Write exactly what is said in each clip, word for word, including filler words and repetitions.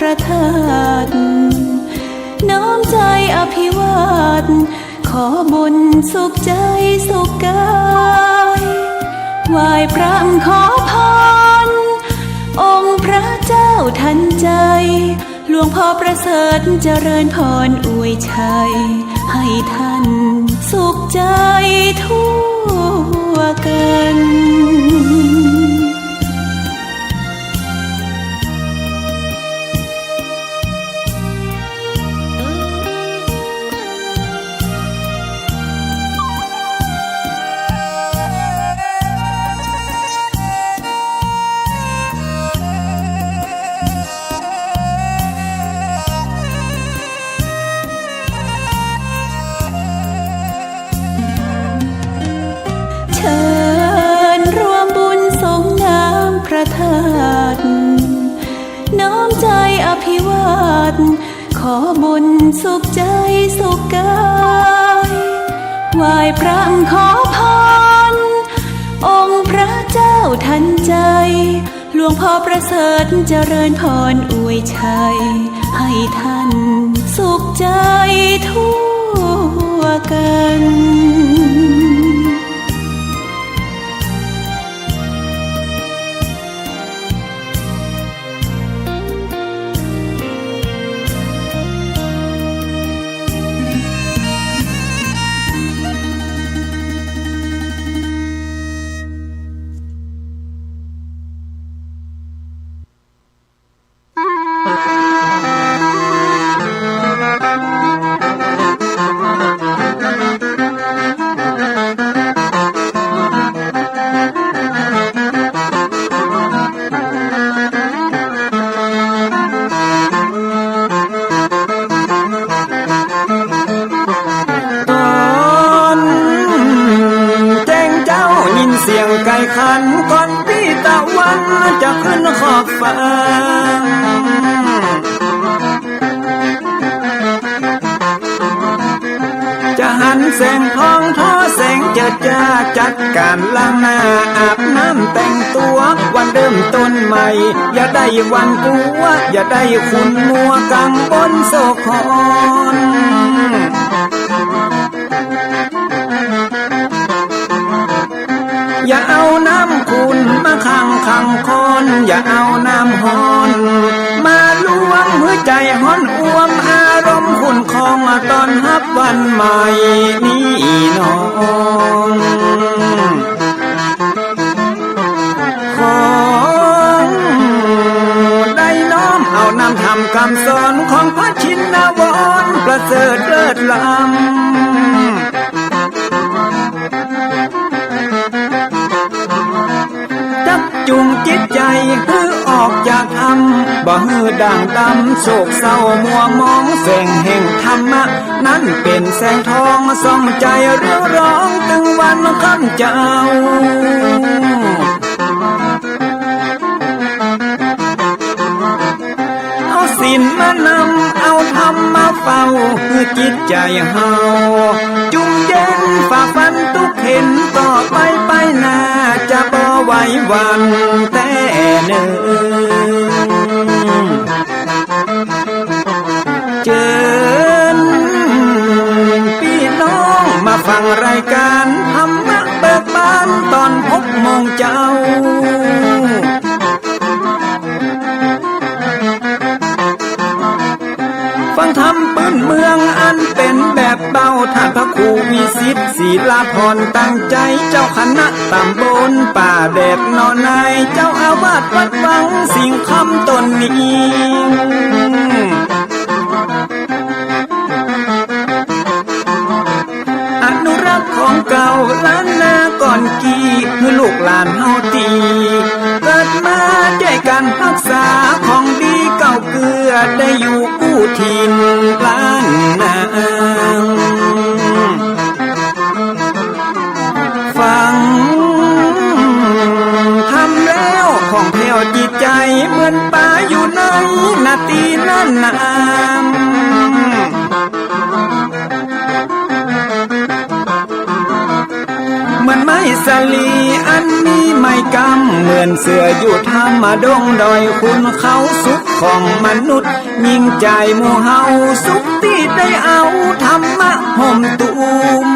ระธาตุ น้อมใจ๋อภิวาท ขอบุญสุขใจ๋สุขก๋าย ไหว้พระขอพร องค์พระเจ้าทันใจ๋ หลวงพ่อประเสริฐเจริญพรอวยชัย ให้ท่านสุขใจ๋ทั่วกั๋น เชิญร่วมบุญสรงน้ำพระธาตุ น้อมใจ๋อภิวาท ขอบุญสุขใจ๋สุขก๋าย ไหว้พระขอพร องค์พระเจ้าทันใจ๋ หลวงพ่อประเสริฐเจริญพรอวยชัย ให้ท่านสุขใจ๋ทั่วกั๋น ต๋อนแจ้งเจ๊ายินเสียงไก่ขัน ก่อนปี้ตะวันจะขึ้นขอบฟ้า จะหันแสงทองทอแสงเจิดจ้า จัดก๋านล้างหน้าอาบน้ำแต่งตั๋ว วันเริ่มต้นใหม่ อย่าได้หวาดกลัว อย่าได้ขุ่นมัวกังวลโศกหอน อย่าเอาน้ำขุ่นมาขังขังคอน อย่าเอาน้ำฮ้อนมาลวง หื้อใจ๋ฮ้อนอ่วม อารมณ์ขุ่นคอง ต้อนฮับวันใหม่นี้น้อง ขอได้น้อมเอานำธรรมกำสอน ของพระชินวรประเสริฐเลิศล้ำ จักจูงจิตใจ๋หื้อออกจากถ้ำ บ่หื้อด่างดำโศกเศร้ามัวหมอง แสงแห่งธรรมะนั้นเป๋นแสงทอง ส่องใจ๋เรืองรอง ตึงวันค่ำเจ๊า เอาศีลมานำ เอาธรรมมาเฝ้า หื้อจิตใจ๋เฮาจุ่มเย็น ฝ่าฟันตุ๊กเข็ญ ต่อไปไปหน้าจะบ่ไหวหวั่นแต๊เน่อ เจิญปี้น้องมาฟังรายก๋านธรรมะเบิกบาน ต๋อนหกโมงเจ๊า ฟังธรรมปื้นเมืองอันเป๋นแบบเบา ท่านพระครูวิสิทธิ์ ศิลาพร ตั้งใจ๋ เจ้าคณะต๋ำบลป่าแดดหนอใน เจ้าอาวาสวัดวังสิงห์คำต๋นนี้ อนุรักษ์ของเก่าล้านนาก่อนกี้ หื้อลูกหลานเฮาตี้เกิดมา จ้วยกั๋นฮักษาของดีเก่าเกื้อ ได้อยู่กู้ถิ่นล้านนา ฟังธรรมแล้วผ่องแผ้วจิตใจ๋ เหมือนป๋าอยู่ในนาตี้นั้นนา เหมือน ไม้สาลีอันมีไม้กำ เหมือนเสืออยู่ถ้ำดงดอย ขุนเขาสุขของมนุษย์ ยิ่งใจ๋หมู่เฮาสุขตี้ได้เอาธรรมะห่มตุ้ม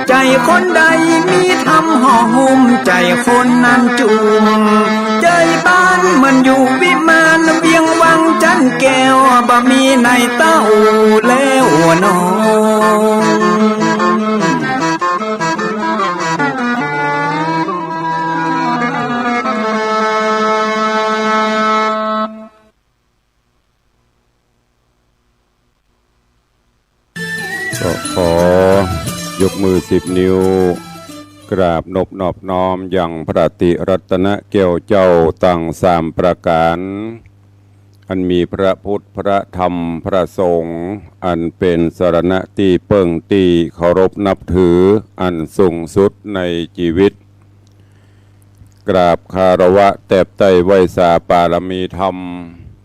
ใจ๋คนใดมีธรรมห่อหุ้ม ใจ๋คนนั้นจุ่ม ใจ๋บ้านเหมือนอยู่วิมาน เวียงวังจันทน์แก้ว บ่มีไหนเต้าแล้วน้อง ก็ขอยกมือสิบนิ้ว กราบนบนอบน้อมยังพระติรัตนแก้วเจ้าตังสามประก๋าน อันมีพระพุทธ พระธรรม พระสงฆ์ อันเป๋นสรณะตี้เปิ้งตี้เคารพนับถืออันสูงสุดในจีวิต กราบคารวะแตบไต้ไหว้สาปารมีธรรม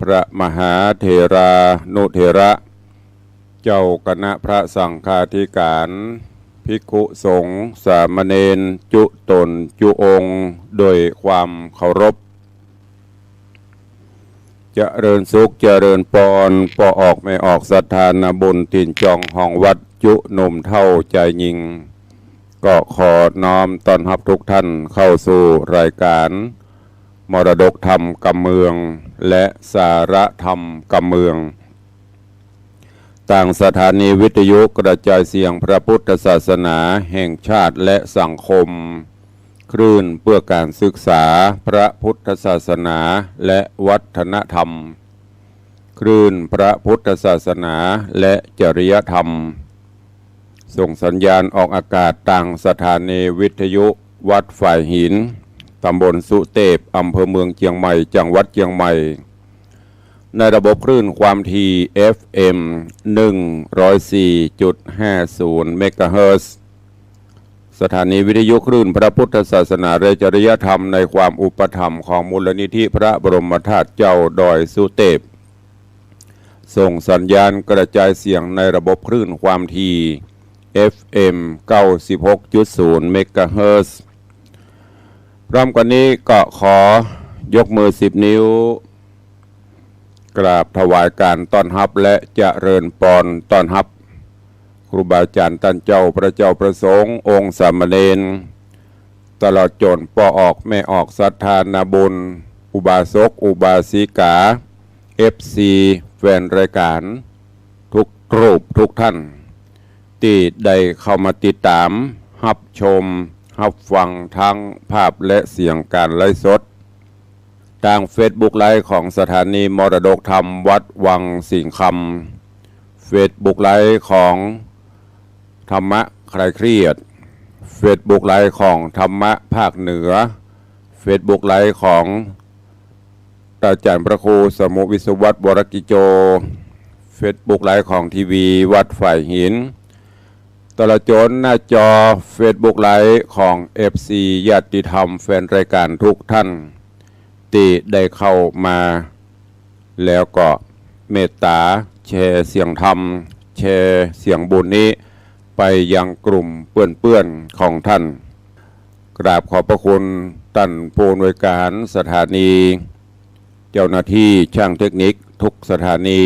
พระมหาเถรานุเถระ เจ้าคณะพระสังฆาธิการ ภิกขุสงฆ์สามเณร จุ๊ต๋นจุ๊องค์ โดยความเคารพ เจริญสุขเจริญปอน ป้อออกแม่ออกศรัทธานาบุญ ถิ่นจองของวัด จุ๊หนุ่มเฒ่าจายญิง ก็ขอน้อมต้อนฮับทุกท่านเข้าสู่รายการมรดกธรรมกำเมือง และสาระธรรมกำเมือง ตางสถานีวิทยุกระจายเสียงพระพุทธศาสนาแห่งชาติและสังคม คลื่นเพื่อการศึกษาพระพุทธศาสนาและวัฒนธรรม คลื่นพระพุทธศาสนาและจริยธรรม ส่งสัญญาณออกอากาศตางสถานีวิทยุวัดฝายหิน ตำบลสุเตพ อำเภอเมืองเจียงใหม่ จังหวัดเจียงใหม่ ในระบบคลื่นความถี่ เอฟเอ็ม หนึ่งร้อยสี่จุดห้าศูนย์ เมกะเฮิรตซ์ สถานีวิทยุคลื่นพระพุทธศาสนาและจริยธรรม ในความอุปถัมภ์ของมูลนิธิพระบรมธาตุเจ้าดอยสุเตพ ส่งสัญญาณกระจายเสียงในระบบคลื่นความถี่ เอฟเอ็ม เก้าสิบหกจุดศูนย์ เมกะเฮิรตซ์ พร้อมกันนี้ก็ขอยกมือสิบนิ้ว กราบถวายการต้อนฮับและเจริญปอนต้อนฮับ ครูบาอาจ๋ารย์ต้านเจ้า พระเจ้าพระสงฆ์ องค์สามเณร ตลอดจ๋นป้อออกแม่ออกศรัทธานาบุญ อุบาสกอุบาสิกา เอฟซี แฟนรายการ ทุกรูปทุกท่าน ตี้ได้เข้ามาติดต๋าม ฮับชม ฮับฟังทั้งภาพและเสียงก๋านไลฟ์สด ตางเฟซบุ๊กไลฟ์ของสถานีมรดกธรรมวัดวังสิงห์คำ เฟซบุ๊กไลฟ์ของธรรมะคลายเครียด เฟซบุ๊กไลฟ์ของธรรมะภาคเหนือ เฟซบุ๊กไลฟ์ของอาจ๋ารย์พระครูสมุห์วิศวัตร วรกิจโจ เฟซบุ๊กไลฟ์ของทีวีวัดฝายหิน ตลอดจ๋นหน้าจอเฟซบุ๊กไลฟ์ของเอฟซี ญาติธรรมแฟนรายการทุกท่าน ตี้ได้เข้ามา แล้วก็เมตต๋าแชร์เสียงธรรม แชร์เสียงบุญนี้ไปยังกลุ่มเปื้อนๆ ของท่าน กราบขอบพระคุณต้านผู้อำนวยการสถานี เจ้าหน้าที่ช่างเทคนิคทุกสถานี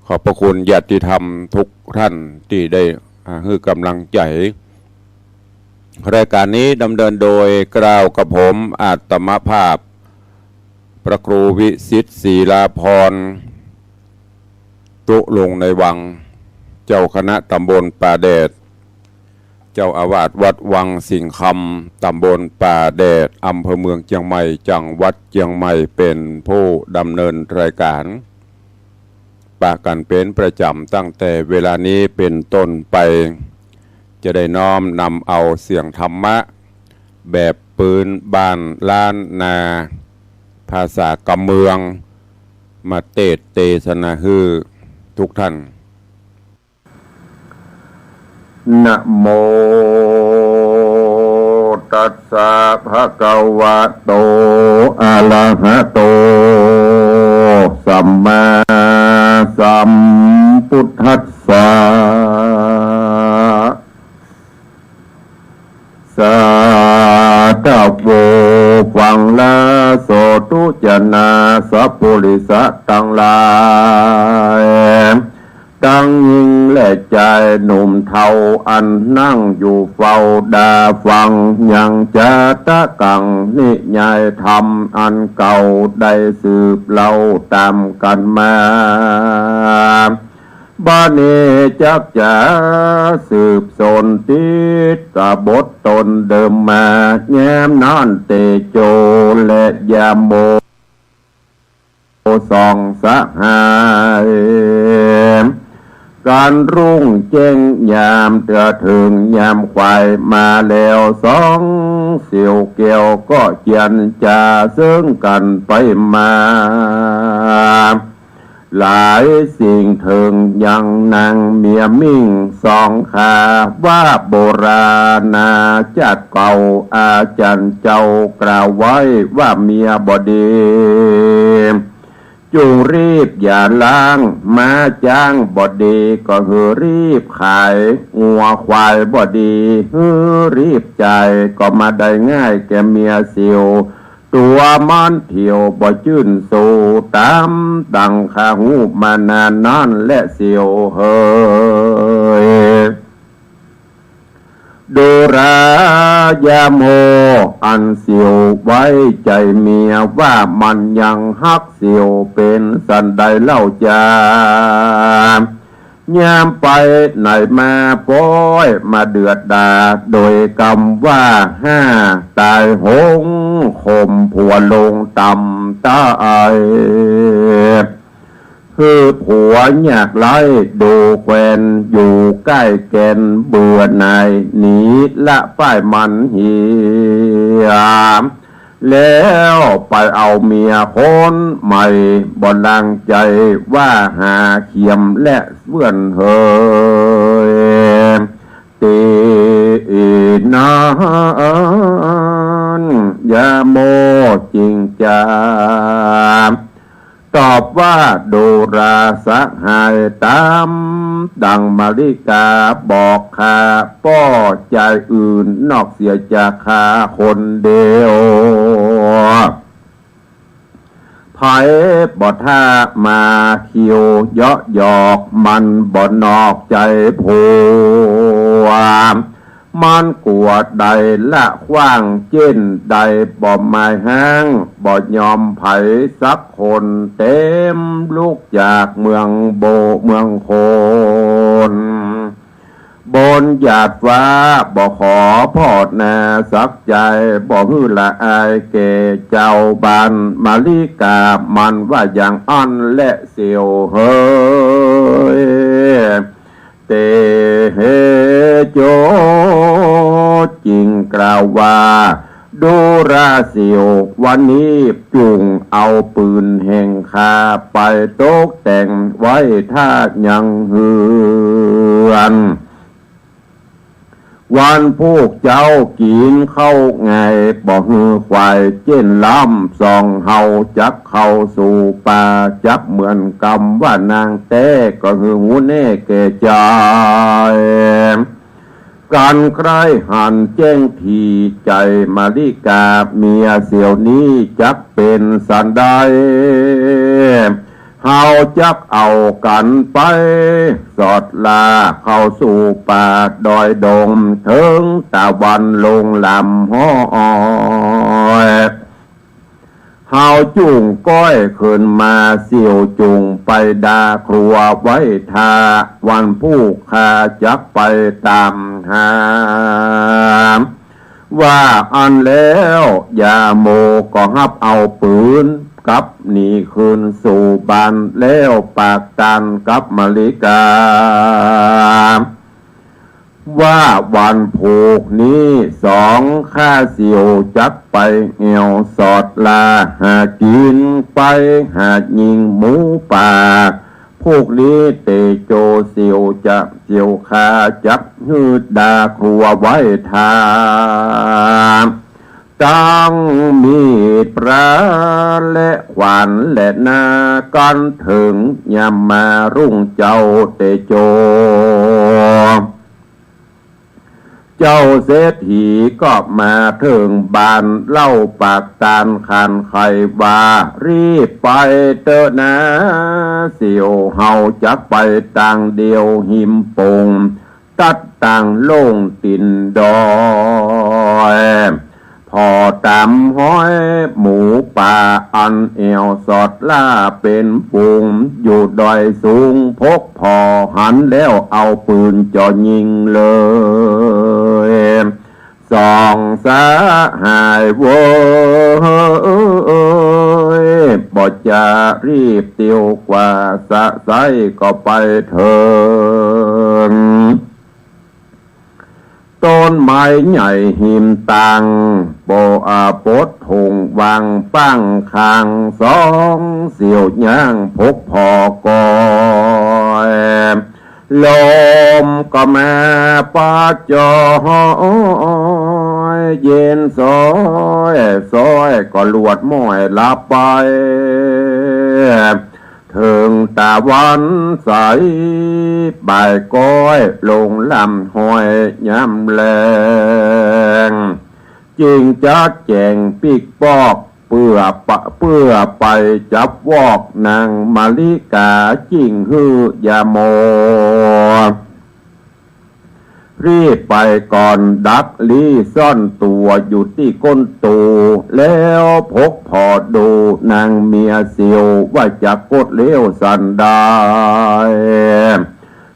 ขอบพระคุณญาติธรรมทุกท่านตี้ได้ อ่า หื้อก๋ำลังใจ๋ รายการนี้ดำเนินโดยเกล้ากระผมอาตมาภาพ พระครูวิสิทธิ์ ศิลาภรณ์ ตุ๊ลุงในวัง เจ้าคณะตำบลป่าแดด เจ้าอาวาสวัดวังสิงห์คำ ตำบลป่าแดด อำเภอเมืองเจียงใหม่ จังหวัดเจียงใหม่ เป๋นผู้ดำเนินรายการ ปะกั๋นเป๋นประจ๋ำ ตั้งแต่เวลานี้เป๋นต้นไป จะได้น้อมนำเอาเสียงธรรมะ แบบปื๊นบ้านล้านนา ภาษากำเมือง มาเตสน์เตสนาหื้อทุกท่าน นะโม ตัสสะ ภะคะวะโต อะระหะโต สัมมาสัม พุทธัสสะ สาธุ ฟังเน่อ สาธุจะนา สัพปุริสะตังหลาย ตังญิงและจายหนุ่มเฒ่า อันนั่งอยู่เฝ้าดาฟัง ยังจะตะกังนิยายธรรมอันเก่าได้สืบเล่าต๋ามกั๋นมา บัดนี้จักจะสืบสนติดตะบทต๋นเดิมมา แย้มนั้นเตโจและยาโม สองสหาย กั๋นรุ่งแจ้งยามเตื้อเถิงยามควายมาแล้ว สองเสี่ยวแก้วก็เจียรจาเซิ่งกั๋นไปมา หลายสิ่งเถิง ยังนางเมียมิ่งสองขา ว่าโบราณนาจ๊าดเก่า อาจ๋ารย์เจ้ากล่าวไว้ว่าเมียบ่ดี จุ่งรีบหย่าร้าง ม้าจ๊างบ่ดีก็หื้อรีบขาย งัวควายบ่ดีหื้อรีบจ่าย ก็มาได้ง่ายแก่เมียเสี่ยว ตั๋วมันเที่ยวบ่จื้นสู้ ต๋ามดังข้าฮู้มานานนั้นแลเสี่ยวเหย ดูรา ยาโม อันเสี่ยวไว้ใจ๋เมียว่ามันยังฮักเสี่ยวเป๋นสันใดเล่าจา ยามไปไหนมาป๊อยมาเดือดดา โดยกำว่าห้าต๋ายโหง ข่มผัวลงต่ำต๋าย หื้อผัวยากไร้ดูแควน อยู่ใก้แก่นเบื่อหน่าย หนีละป้ายมันเหีย แล้วไปเอาเมียคนใหม่ บ่ดังใจ๋ว่าหาเขียมและเฟื่อนเหย ตีนั้น ยาโมจึงจา ตอบว่าดูราสหาย ต๋ามดังมาริกาบอกข้า ป้อจายอื่นนอกเสียจากข้าคนเดียว ใผบ่ถ้ามาเคียวเยาะหยอก มันบ่นอกใจ๋ผัว มันกั๋วได้ละขว้าง เจ้นได้บ่หมายฮ้าง บ่ยอมใผสักคน เต๋มลุกจากเมืองโบเมืองคน บนหยาดฟ้าบ่ขอพอดนาสักใจ๋ บ่หื้อละอายแก่เจ้าบ้าน มาริกามันว่าอย่างอั้นแลเสี่ยวเหย เตโจ จึงกล่าวว่า ดูราเสี่ยว วันนี้จุ่งเอาปืนแห่งข้าไปตกแต่งไว้ถ้ายังเฮือน วันพูกเจ๊ากิ๋นข้าวไง บ่หื้อควายเจ๊นล้ำ ส่องเฮาจักเข้าสู่ป่า จักเหมือนกำว่านางแต๊ ก็หื้อฮู้แน่แก่จาย กั๋นใคร่หันแจ้งถี่ใจ๋ มาริกาเมียเสี่ยวนี้จักเป๋นสันใด เฮาจักเอากั๋นไปสอดล่าเข้าสู่ป่าดอยดง เถิงตะวันลงลำห้อย เฮาจุ่งก้อยขึ้นมา เสี่ยวจุ่งไปดาครัวไว้ท่า วันพูกข้าจักไปต๋ามหา ว่าอั้นแล้ว ยาโมก็ฮับเอาปืน กลับหนีคืนสู่บ้าน แล้วปากตานกับมาริกา ว่าวันพูกนี้สองข้าเสี่ยวจักไปแอ่วสอดล่าหากิ๋น ไปหายิงหมูป่า พูกนี้เตโจเสี่ยวจะเสี่ยวข้าจักหื้อดาครัวไว้ท่า ตังมีดปราและขวานและนา กั๋นเถิงยามมารุ่งเจ้าเตโจ เจ้าเศรษฐีก็มาเถิงบ้าน เล่าปากตานขานไขว่า รีบไปเต๊อะนา เสี่ยว เฮาจักไปตางเดียว หิมปง ตัดตางโล่งตี๋นดอย ผ่อต๋ามฮอยหมูป่า อันแอ่วสอดล่าเป๋นฝูง อยู่ดอยสูง พกผ่อหันแล้ว เอาปืนจ่อยิงเลย สองสหายเว้ย บ่จะรีบเตียวกว่า สะใสก็ไปเถิง ต้นไม้ใหญ่หิมตาง บ่อาปดผงวางป้างคาง สองเสี่ยวย่างพกผ่อก้อย ลมก็มาปาดจอย เย็นซ้อย ซ้อยก็ลวดม้อยลับไป เถิงตะวันใส บ่ายก้อยลงลำห้อยยามแลง จึงจักแจ๋งปิ๊กปอก เปื้อปะ เปื้อไปจับวอกนางมาริกา จึงหื้อยาโม รีบไปก่อนดักลี้ซ่อนตั๋วอยู่ตี้ก้นตู แล้วพกผ่อดูนางเมียเสี่ยว ว่าจะกดเลี้ยวสันใด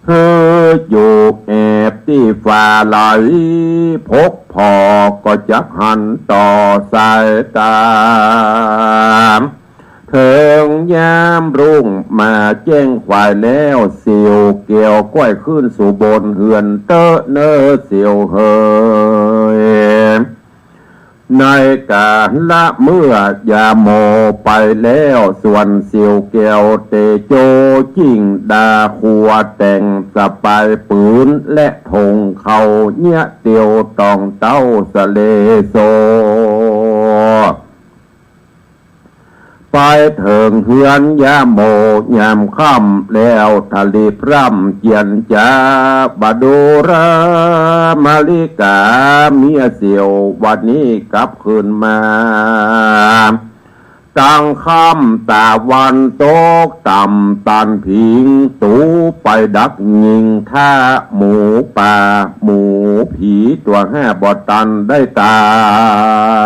หื้ออยู่แอบตี้ฝ่าไหล พกผ่อก็จักหันต่อสายต๋า เถิงยามรุ่งมาแจ้งขวายแล้ว เสี่ยวแก้วก้อยขึ้นสู่บนเฮือนเต๊อะเน่อเสี่ยวเหย ในกาละเมื่อยาโมไปแล้ว ส่วนเสี่ยวแก้วเตโจ จึงดาครัวแต่งสะปายปืนและธง เข้าเยียะเตียวตองเต้าสะเลโซ ไปเถิงเฮือนยาโมยามค่ำแล้ว ทะลีพร่ำเจียรจา บ่าดูรามาริกาเมียเสี่ยว วันนี้กลับคืนมา กลางค่ำตะวันตกต่ำตันผิง ตูไปดักยิงถ้าหมูป่าหมูผี ตั๋วห้าบ่ตันได้ต๋า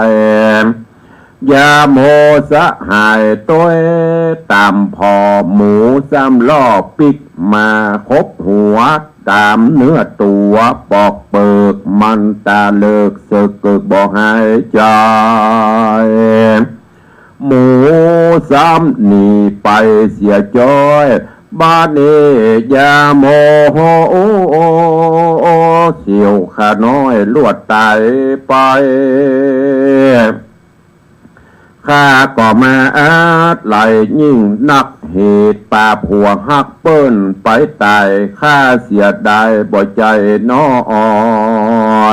ย ยาโมสหายต้อยต๋ามผ่อหมู ซ้ำลอบปิ๊กมาคบหัวต๋ามเนื้อตั๋ว ปอกเปิกมันต๋าเลิกเสิกเกิกบ่หายใจ๋ หมูซ้ำหนีไปเสียจ้อย บาดนี้ยาโมเสี่ยวข้าน้อยลวดต๋ายไป ข้าก็มาอาลัยยิ่งนัก เหตุปาผัวฮักเปิ้นไปต๋าย ข้าเสียดายบ่ใจ้น้อ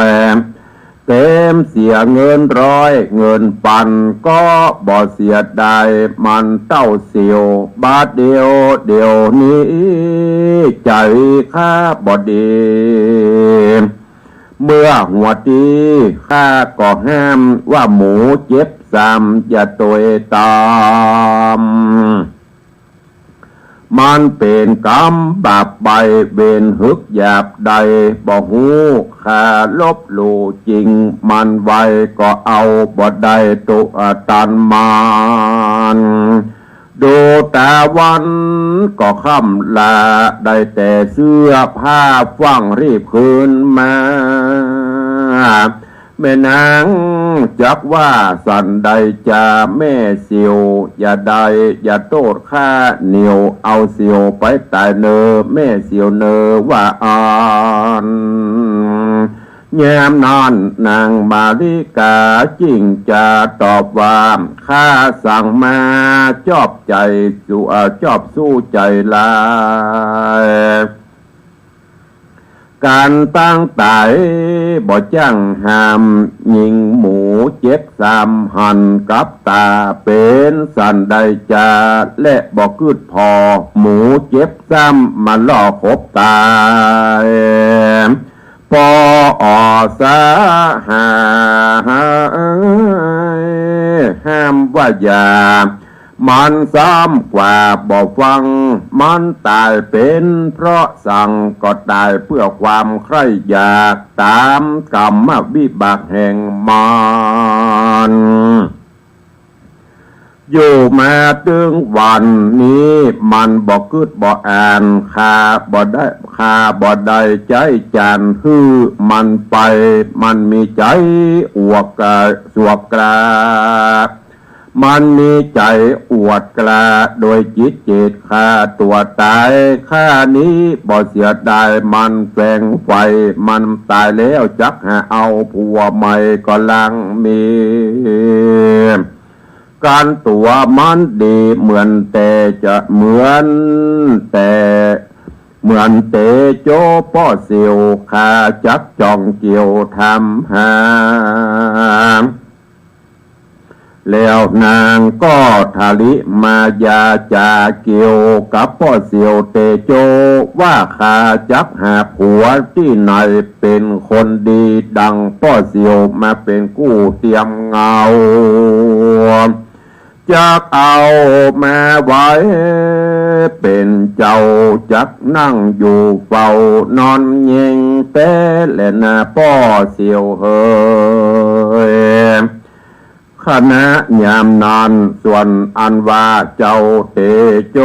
ย แถมเสียเงินร้อยเงินปัน ก็บ่เสียดายมันเต้าเสี่ยว บาดเดียวเดี๋ยวนี้ใจ๋ข้าบ่ดี เมื่อหัวตี้ข้าก็ห้ามว่าหมูเจ็บซ้ำอย่าโตยต๋าม มันเป๋นกรรมบาปใบเวรหึกหยาบใดบ่ฮู้ ข้าลบหลู่จริงมันไว ก็เอาบ่ได้ตั๋วตันมัน ดูตะวันก็ค่ำลา ได้แต่เสื้อผ้าฟั่งรีบคืนมา แม่นางจักว่าสันใดจา แม่เสี่ยวอย่าได้อย่าโต้ษข้า เหนี่ยวเอาเสี่ยวไปต๋ายเน่อ แม่เสี่ยวเน่อว่าอั้น ยามนั้นนางมาริกาจึ่งจะตอบว่า ข้าสั่งมาจอบใจ๋สู้ เอ่อ จอบสู้ใจ๋ลาย ก๋านปางต๋ายบ่จ้างห้าม ยิงหมูเจ็บ จ็บซ้ำหันกับต๋า เป๋นสันใดจา และบ่กึ๊ดผ่อ หมู่เจ็บซ้ำมาล่อขบต๋าย ปออสหาย ห้ามว่าอย่า มันซ้ำกว่าบ่ฟัง มันต๋ายเป๋นเพราะสัง ก็ต๋ายเปื้อความใคร่อยาก ต๋ามกรรมวิบากแห่งมัน อยู่มาเถิงวันนี้ มันบ่กึ๊ดบ่อ่าน ข้าบ่ได้ ข้าบ่ได้ใจ๊จ๋านหื้อมันไป มันมีใจ๋อวดกล้า สวดกล้า มันมีใจ๋อวดกล้า โดยจิตเจตฆ่าตั๋วต๋าย ข้านี้บ่เสียดาย มันแฝงใฝ่ มันต๋ายแล้วจักหาเอาผัวใหม่ ก็ลังมี ก๋านตั๋วมันดีเหมือนแต่จะ เหมือนแต่ เหมือนแต่โจป้อเสี่ยว ข้าจักจ้องเกี่ยวถามหา แล้วนางก็ทะลิมายาจ๋าเกี่ยวกับป้อเสี่ยวเตโจ ว่าข้าจักหาผัวตี้ไหนเป๋นคนดีดังป้อเสี่ยว มาเป๋นกู้เตียมเงา จักเอามาไว้เป๋นเจ้า จักนั่งอยู่เฝ้านอนเย็งแต๊แลนาป้อเสี่ยวเหย ขณะยามนั้น ส่วนอันว่าเจ้าเตโจ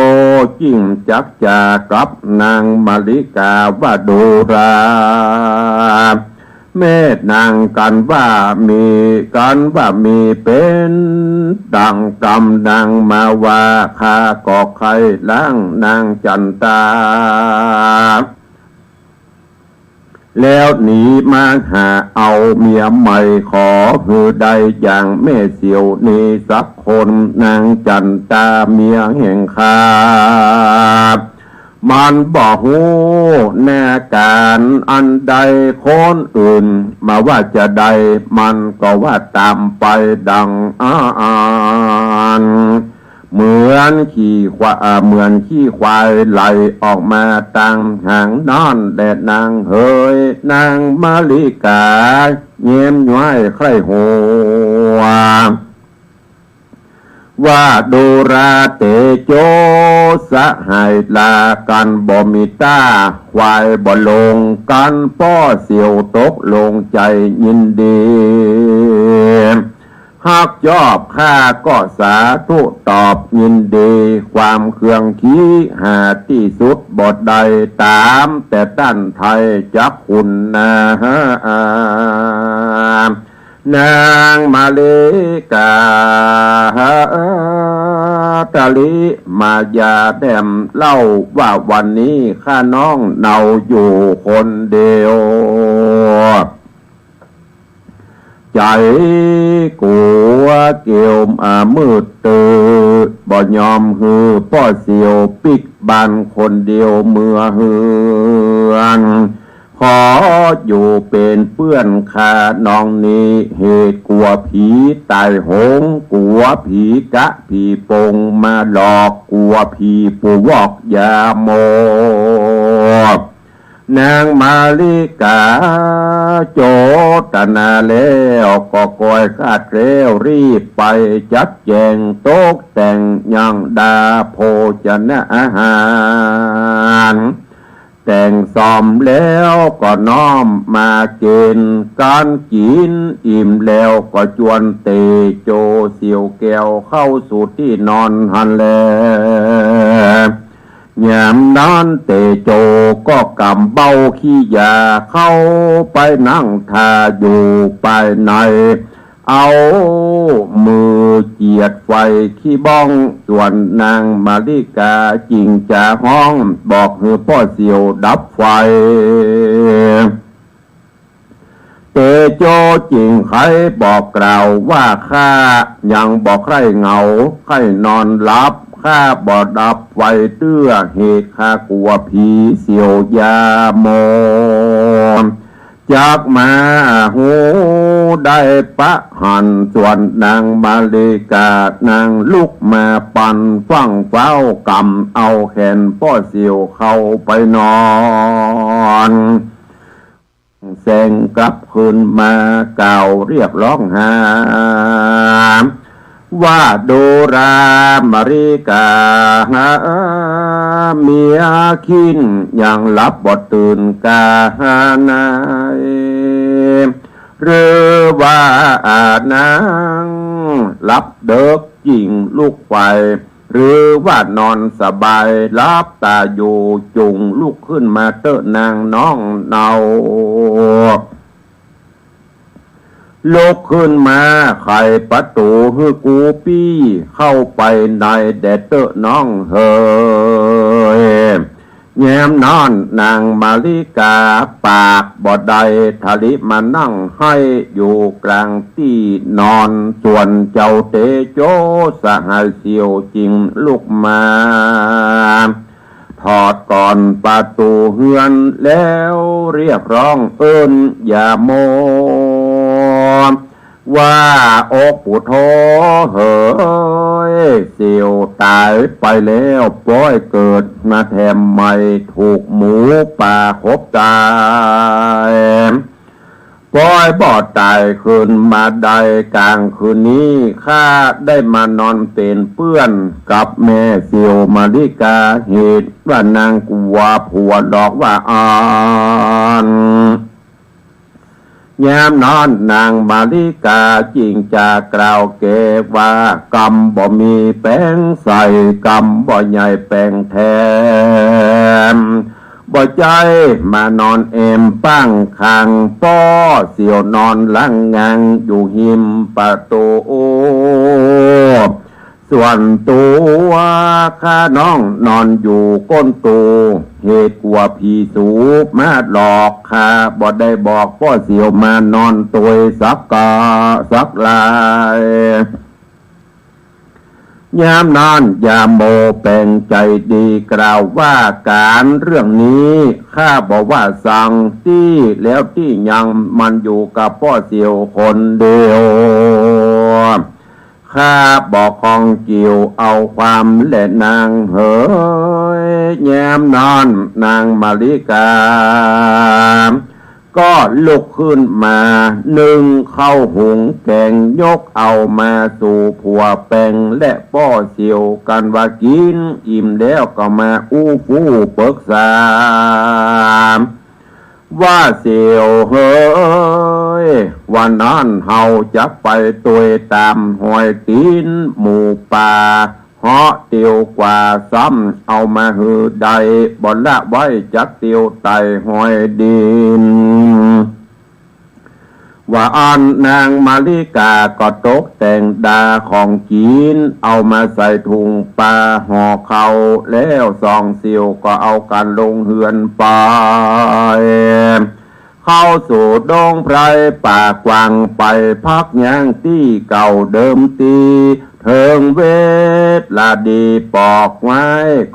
จึ่งจักจ๋ากับนางมาริกาว่า ดูรา แม่นาง ก๋านว่ามี ก๋านว่ามีเป๋นดังกำนางมาว่า ข้าก็ใค่ล้างนางจันตา แล้วหนีมาหาเอาเมียใหม่ ขอหื้อได้อย่างแม่เสี่ยวนี้สักคน นางจันตาเมียแห่งข้า มันบ่ฮู้หน้าก๋านอันใด คนอื่นมาว่าจะใด มันก็ว่าต๋ามไปดังอั้น เหมือนขี้ควา- อ่า เหมือนขี้ควายไหลออกมาตางหางนั่นแลนางเหย นางมาริกาแย้มย้อยใคร่หัว ว่า ดูราเตโจ สหายลา ก๋านบ่มีต้า ควายบ่ลง ก๋านป้อเสี่ยวตกลงใจ๋ยินดี ฮักชอบข้าก็สาธุตอบยินดี ความเคืองขี้หาตี้สุดบ่ได้ ต๋ามแต่ต้านไทยจักขุนนา นางมาริกา ทะลิมายาแดมเล่าว่า วันนี้ข้าน้องเนาอยู่คนเดียว ใจ๋กั๋วเกียว อ่า มืดตื้อ บ่ยอมหื้อป้อเสี่ยวปิ๊กบ้านคนเดียวเมือเฮือน ขออยู่เป๋นเปื้อนข้าน้องนี้ เหตุกั๋วผีต๋ายโหง กั๋วผีกะผีปงมาหลอก กั๋วผีปู่วอกยาโม นางมาริกาโจตนาแล้ว ก็ก้อยคาดแล้ว รีบไปจัดแจ๋งตกแต่งยังดาโภชนะอาหาร แต่งซ่อมแล้วก็น้อมมากิ๋น ก๋านกิ๋นอิ่มแล้วก็จวนเตโจเสี่ยวแก้วเข้าสู่ตี้นอนหั้นแล ยามนั้นเตโจก็ก๋ำเบ้าขี้ยาเข้าไปนั่งถ่าอยู่ภายใน เอามือเจียดไฟขี้บ้อง ส่วนนางมาริกาจึ่งจะฮ้องบอกหื้อป้อเสี่ยวดับไฟ เตโจจึ่งไขบอกกล่าวว่า ข้ายังบ่ใคร่เหงา ใคร่นอนหลับ ข้าบ่ดับไฟเตื้อ เหตุข้ากั๋วผีเสี่ยวยาโม จักมาฮู้ได้ปะหั้น ส่วนนางมาริกานางลุกมาปันฟั่งฟ้าว กำเอาแขนป้อเสี่ยวเข้าไปนอน แสงกลับคืนมากล่าวเรียกร้องหา ว่าดูรามาริกา เมียคินยังหลับบ่ตื่นกาไหน หรือว่านางหลับเดิ็กจิ่งลุกไป หรือว่านอนสบายหลับต๋าอยู่ จุ่งลุกขึ้นมาเต๊อะนางน้องเนา ลุกขึ้นมาไขประตู๋หื้อกูปี้เข้าไปในแด่เต๊อะน้องเหย ยามนั้นนางมาริกาปากบ่ได้ ทะลิมานั่งไห้อยู่กลางตี้นอน ส่วนเจ้าเตโจสหายเสี่ยวจิ่งลุกมา ถอดก่อนประตู๋เฮือนแล้วเรียกร้องเอิ้นยาโม ว่า โอ๊กปุโธเหย เสี่ยวต๋ายไปแล้ว ป้อยเกิดมาแถมใหม่ ถูกหมูป่าขบต๋าย ป้อยบ่ต๋ายคืนมาได้ กลางคืนนี้ข้าได้มานอนเป๋นเปื้อนกับแม่เสี่ยวมาริกา เหตุว่านางกั๋วผัวหลอกว่าอั้น ยามนั้นนางมาริกาจิ่งจะกล่าวแก่ว่า กำบ่มีแป๋งใส่ กำบ่ใหญ่แป๋งแถม บ่ใจ้มานอนแอมป้างข้าง ป้อเสี่ยวนอนหลังงางอยู่ฮิมประตู๋ ส่วนตั๋วข้าน้องนอนอยู่ก้นตู๋ เหตุกั๋วผีสูมาหลอก ข้าบ่ได้บอกป้อเสี่ยวมานอนตวยสักกาสักลาย ยามนั้นยาโมแป๋งใจ๋ดีกล่าวว่า ก๋านเรื่องนี้ข้าบ่ว่าสังตี้แล้วตี้ยัง มันอยู่กับป้อเสี่ยวคนเดียว ข้าบ่ข้องเกี่ยวเอาความแลนางเหย ยามนั้นนางมาริกา ก็ลุกขึ้นมานึ่งข้าวหุงแก๋ง ยกเอามาสู่ผัวแป๋งและป้อเสี่ยวกั๋นว่า กิ๋นอิ่มแล้วก็มาอู้ฟู่ปึกษา ว่าเสี่ยวเหย วันนั้นเฮาจักไปตวยต๋ามฮอยตี๋นหมูป่า เหาะเตียวกว่าซ้ำ เอามาหื้อได้ บ่ละไว้จักเตียวไต่ฮอยดิน ว่าอั้นนางมาริกาก็ตกแต่งดาของกิ๋น เอามาใส่ถุงปาห่อข้าว แล้วสองเสี่ยวก็เอากั๋นลงเฮือนไป เข้าสู่ดงไพรป่ากว้าง ไปพักยังตี้เก่าเดิมตี้ เถิงเวลาดีปอกไม้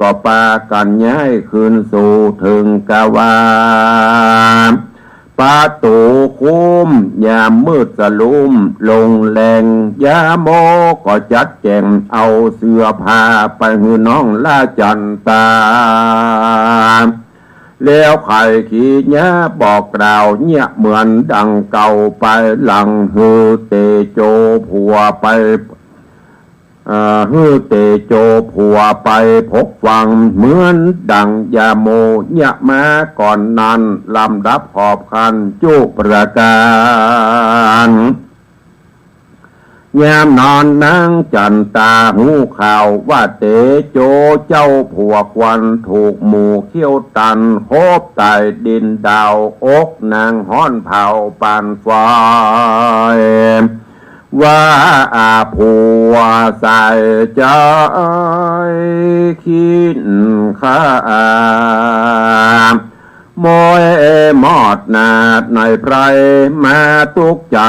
ก็ปากั๋นย้ายคืนสู่เถิงกาว่า ประตู๋คุ้ม ยามมืดสะลุมลงแลง ยาโมก็จัดแจ๋งเอาเสื้อผ้าไปหื้อน้องราจันตา แล้วไขขีญาบอกกล่าวเยียะเหมือนดังเก่าไป หลังหื้อเตโจผัวไป เอ่อ หื้อเตโจผัวไปพบฟัง เหมือนดังยาโมเยียะมาก่อนนั้น ลำดับขอบขันจุประก๋าน ยามนั้นนางจันตาฮู้ข่าวว่าเตโจเจ้าผัวควันถูกหมูเขี้ยวตัน ขบต๋ายดินดาว อกนางฮ้อนเผาปานไฟ ว่าอาผัวใส่ใจ๋คิดข้า โมยมอดนาดในไพรมาตุ๊กใจ๋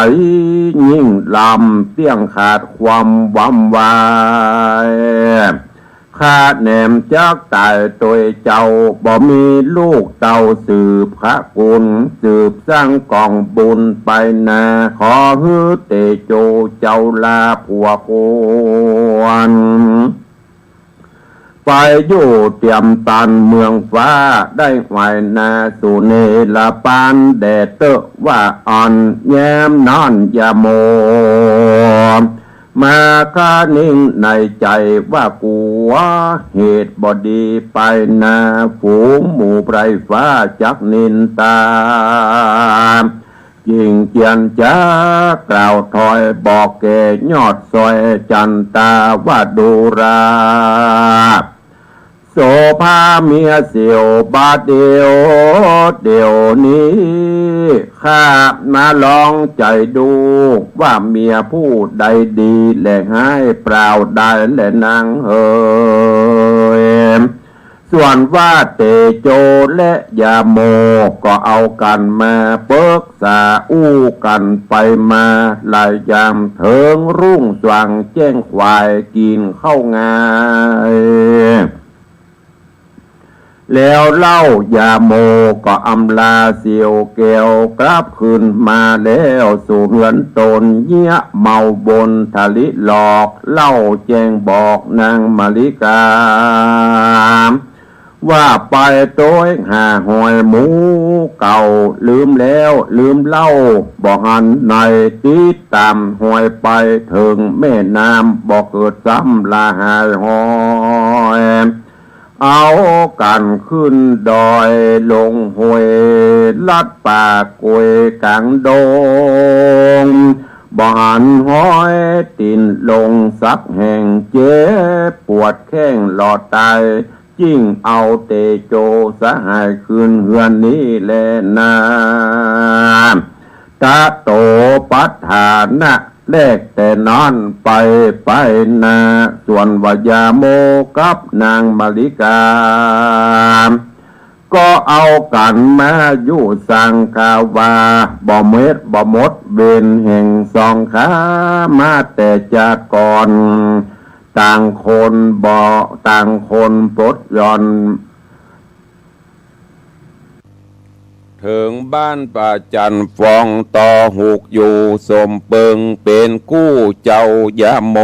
ยิ่งลำ เตี้ยงขาดความวำวาย ใค ข้าแหนมจักต๋ายตวยเจ้า บ่มีลูกเต้าสืบขะกุล สืบสร้างก๋องบุญไปนา ขอหื้อเตโจเจ้าลาผัวควร ไปอยู่เตียมตันเมืองฟ้า ได้ไหว้นาสุเนรปาน แด่เต๊อะว่าอ่อน แย้มนอนยาโม มาคะนิงในใจ๋ว่ากั๋ว เหตุบ่ดีไปนา ฝูงหมู่ไพร่ฟ้าจักนินตา จิ่งเจียนจ๋ากล่าวถอย บอกแก่ยอดซอยจันตาว่าดูรา โสภาเมียเสียวบาดเดียว เดี๋ยวนี้ ข้ามาลองใจ๋ดู ว่าเมียผู้ใดดีแลฮ้าย ปล่าวดายแลนางเหย ส่วนว่าเตโจและยาโม ก็เอากั๋นมาปึกษาอู้กั๋นไปมาหลายยาม เถิงรุ่งสว่างแจ้งขวายกิ๋นข้าวงาย แล้วเล่ายาโมก็อำลาเสียวแก้วกลับคืนมาแล้วสู่เฮือนต๋น เยียะเมาบนถลิหลอก เล่าแจ้งบอกนางมะลิกา ว่าไปโตยหาฮอยหมู่เก่า ลืมแล้วลืมเล่าบ่หันใน ติดต๋ามฮอยไปเถิงแม่น้ำ บ่เกิดซ้ำละหายฮอย เอากั๋นขึ้นดอยลงห้วย ลัดป่ากล้วยก๋างดง บ่หันฮอยตี๋นลงสักแห่ง เจ็บปวดแข้งหลอดต๋าย จิ่งเอาเตโจสหายคืนเฮือนนี้แลนา ตะโตปัฏฐานะ แลกแต่นั้นไปไปนา ส่วนว่ายาโมกับนางมะลิกา ก็เอากั๋นมาอยู่สังคาวา บ่เม็ดบ่หมดเวรแห่งสองขา มาแต่จาติก่อน ต่างคนบ่ ต่างคนปลดหย่อน เถิงบ้านป่าจันทร์ฟองต่อหุกอยู่ สมเปิงเป๋นกู้เจ้ายาโม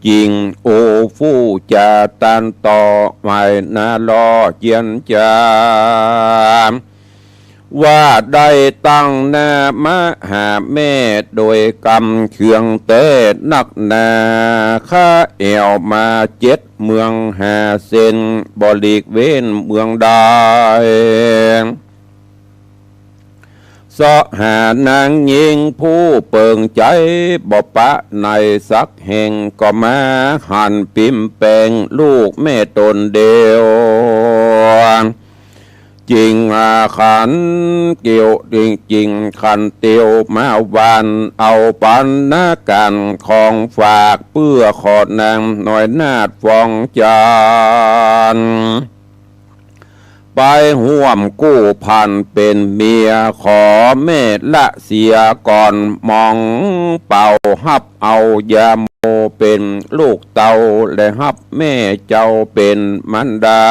จิ่ง โอ้ฟู่จาต้านต่อ ไหว้หน้าล่อเจียนจา ว่าได้ตั้งหน้ามาหาแม่ โดยกำเคืองแต๊นักหนา ข้าแอ่วมาเจ็ดเมืองห้าเส้น บ่หลีกเว้นเมืองใด เซาะหานางญิงผู้เปิงใจ๋ บ่ปะไหนสักแห่ง ก็มาหันปิมแปงลูกแม่ต๋นเดียว จิ่งอาขันเกี่ยว จิ่งจิ่งขันเตียวมาหว่าน เอาปัณณาก๋านของฝาก เปื้อขอนางน้อยนาฏฟองจันทร์ ไปฮ่วมกู้ผันเป๋นเมีย ขอแม่ละเสียก่อน หมองเป่าฮับเอายาโมเป๋นลูกเต้า และฮับแม่เจ้าเป๋นมารดา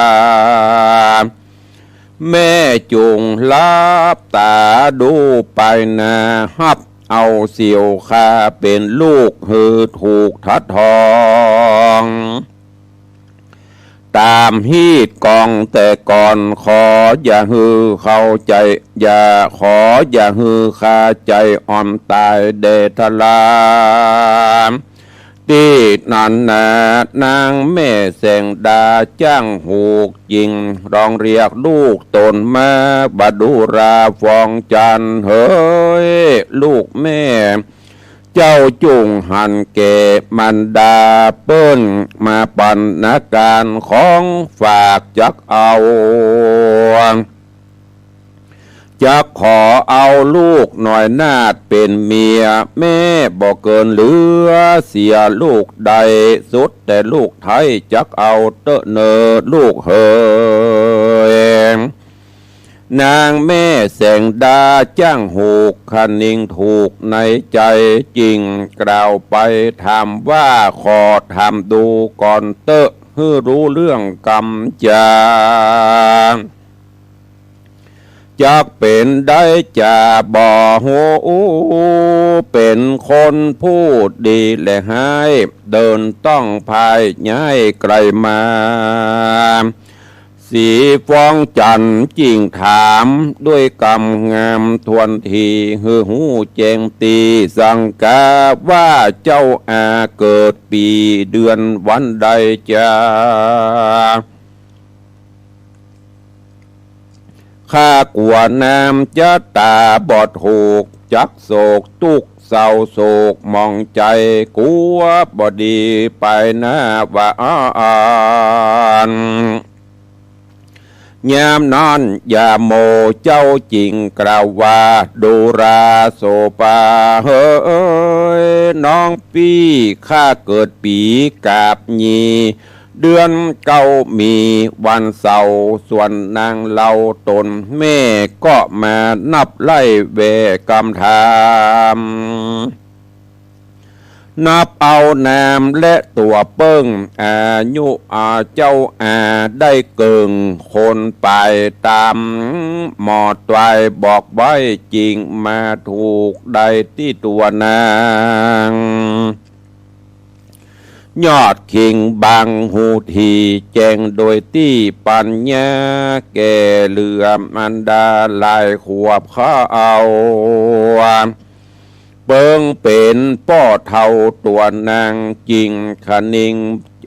แม่จุ่งหลับต๋าดูไปหน้า ฮับเอาเสี่ยวข้าเป๋นลูกหื้อถูกทัดทอง ต๋ามฮีตกองแต่ก่อน ขออย่าหื้อเข้าใจ๋ อย่า ขออย่าหื้อข้าใจ๋อ่อนต๋ายแด่ทรา ตี้นั้นนา นางแม่แสงดาจ้างหูกจิ่ง ร้องเรียกลูกต๋นมา บ่าดูราฟองจันทร์เหย ลูกแม่เจ้าจุ่งหันแก่มารดาเปิ้น มาปัณณาก๋านของฝากจักเอา จักขอเอาลูกน้อยนาฏเป๋นเมีย แม่บ่เกินเหลือเสียลูกใด สุดแต่ลูกไท้จักเอาเต๊อะเน่อลูกเหย นางแม่แสงดาจ้างหูกคะนิงถูกในใจ๋ จิ่งกล่าวไปถามว่า ขอถามดูก่อนเต๊อะ หื้อฮู้เรื่องกำจา จักเป๋นได้จาบ่ฮู้ เป๋นคนพูดดีและฮ้าย เดินต้องพายย้ายไกลมา สีฟ้องจันทร์จึงถาม ด้วยกำงามถ้วนที หื้อฮู้แจ้งตี้สังกา ว่าเจ้าอาเกิดปี๋เดือนวันใดจา ข้ากั๋วน้ำจะต๋าบ่ถูก จักโศกตุ๊กข์เศร้าโศกหมองใจ๋ กั๋วบ่ดีไปหน้าว่าอั้น ยามนั้นยาโมเจ้าจึงกล่าวว่า ดูราโสภาเหย น้องปี้ ข้าเกิดปี๋กาบหยี่ เดือนเก้ามีวันเสาร์ ส่วนนางเฮาต๋นแม่ ก็มานับไล่แว่กำถาม นับเอานามและตั๋วเปิ้ง อายุอาเจ้าอาได้เกิ่งคนป๋าย ต๋ามหมอต๋วายบอกไว้ จึงมาถูกได้ตี้ตั๋วนาง ยอดคิงบางฮู้ดี แจ้งโดยตี้ปัญญา แก่เหลืออันดาหลายขวบเข้า เปิงเป๋นป้อเฒ่าตั๋วนาง จึงคะนิง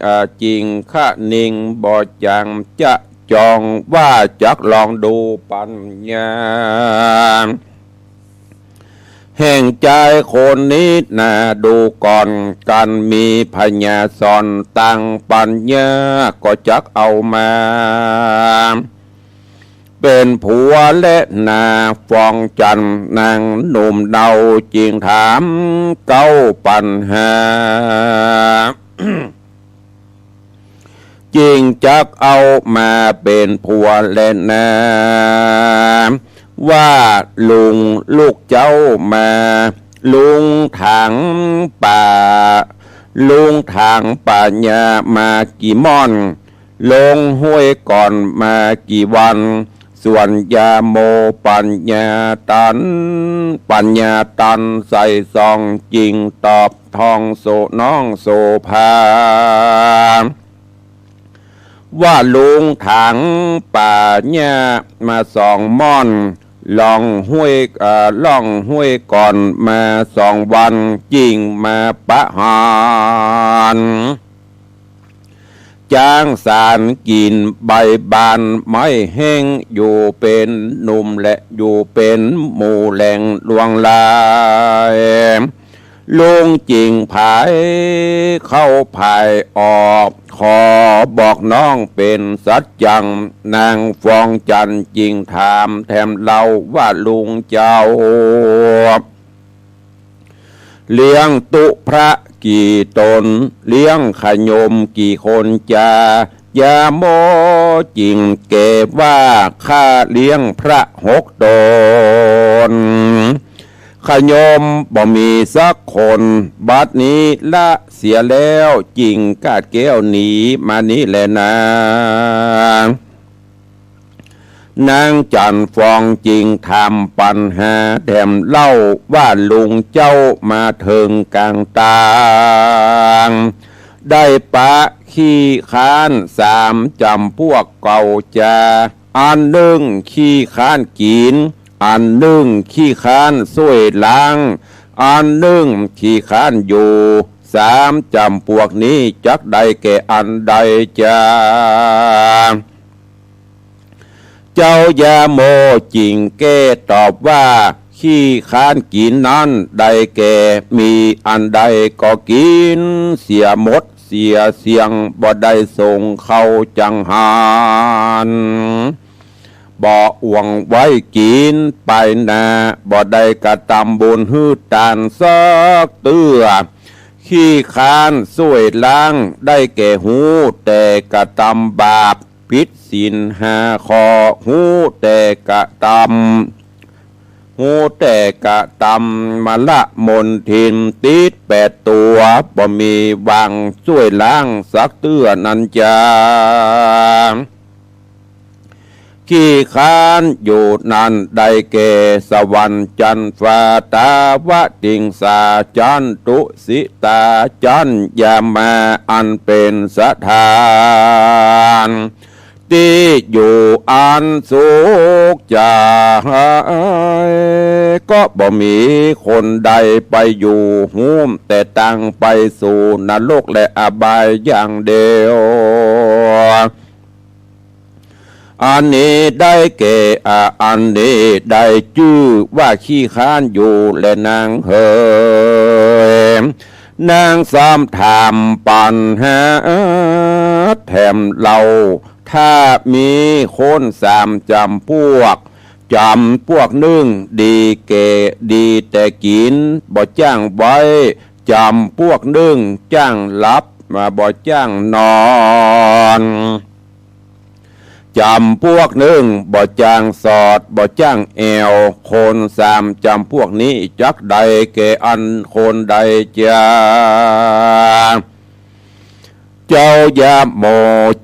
อ่า จึงคะนิงบ่จังจะจอง ว่าจักลองดูปัญญา แห่งจายคนนี้นาดูก่อน กันมีพญาสอนตั้งปัญญา ก็จักเอามา เป๋นผัวแลนา ฟ้องจันทร์นางหนุ่มเนา จึงถามเก้าปัญหา จึงจักเอามาเป๋นผัวแลนา ว่าลุงลูกเจ้ามา ลุงถางป่า ลุงถางป่าหญ้ามากี่ม่อน ลงห้วยก่อนมากี่วัน ส่วนยาโมปัญญาตัน ปัญญาตันใส่ส่อง จึงตอบทองโสน้องโสภา ว่าลุงถางป่าหญ้ามาสองม่อน ล่องห้วย เอ่อ ล่องห้วยก่อนมาสองวัน จึงมาปะหาร จ้างสารกิ๋นใบบานไม้แห้ง อยู่เป๋นหนุ่มและอยู่เป๋นหมู่แหล่งลวงลาย ลุงจึงผายเข้าผายออก ขอบอกน้องเป๋นสัจจัง นางฟองจันทร์จึงถามแถมเล่าว่าลุงเจ้า เลี้ยงตุ๊พระกี่ต๋น เลี้ยงขยมกี่คนจา ยาโมจึงแก่ว่าข้าเลี้ยงพระหกต๋น ขยมบ่มีสักคน บัดนี้ละเสียแล้ว จึงกาดแก้วหนีมานี้แลนา นางจันทร์ฟองจึงถามปัญหาแถมเล่าว่าลุงเจ้ามาเถิงก๋างตาง ได้ปะขี้ค้านสามจ๋ำปวกเก่าจา อันนึ่งขี้ค้านกิ๋น อันนึ่งขี้ค้านซ่วยล้าง อันนึ่งขี้ค้านอยู่ สามจ๋ำปวกนี้จักได้แก่อันใดจา เจ้ายาโมจึงแก้ตอบว่า ขี้ค้านกิ๋นนั้นได้แก่ มีอันใดก็กิ๋นเสียหมดเสียเสี้ยง บ่ได้ส่งเข้าจังหัน บ่อ่วงไว้กิ๋นไปนา บ่ได้กระตำบุญหื้อตานสักเตื้อ ขี้ค้านซ่วยล้าง ได้แก่ฮู้แต่กระตำบาป ผิดศีลห้าข้อ ฮู้แต่กระตำ ฮู้แต่กระตำมลมลทิน ติดแปดตั๋ว บ่ บ่มีวางจ้วยล้างสักเตื้อนั้นจา ขี้คร้านอยู่นั้นได้แก่สวรรค์จั๊นฟ้า ตาวติงสาจั๊น ตุสิตาจั๊น ยามาอันเป๋นสถาน ตี้อยู่อันสุขใจ๋ ก็บ่มีคนใดไปอยู่ฮู้ม แต่ต่างไปสู่นรกและอบายอย่างเดียว อันนี้ได้แก่ อ่า อันนี้ได้จื้อว่าขี้คร้านอยู่แลนางเหย นางซ้ำถามปั๋ญหาแถมเล่า ถ้ามีคนสามจ๋ำปวก จ๋ำปวกนึ่งดีแก่ ดีแต่กิ๋น บ่จ้างไว้ จ๋ำปวกนึ่งจ้างหลับ บ่จ้างนอน จ๋ำปวกนึ่งบ่จ้างสอด บ่จ้างแอ่ว คนสามจ๋ำปวกนี้จักได้แก่อันคนใดจา เจ้ายาโม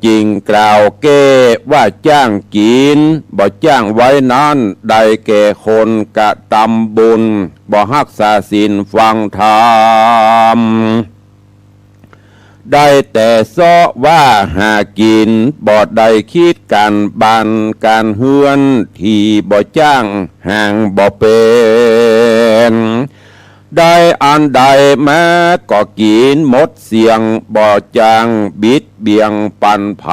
จึงกล่าวแก้ว่าจ้างกิ๋น บ่จ้างไว้นั้น ได้แก่คนกระตำบุญ บ่ฮักษาศีลฟังธรรม ได้แต่เซาะว่าหากิ๋น บ่ได้คิดก๋านบ้านก๋านเฮือน ตี้บ่จ้างหางบ่เป๋น ได้อันใดมาก็กิ๋นหมดเสี้ยง บ่จ้างบิดเบียงปันใผ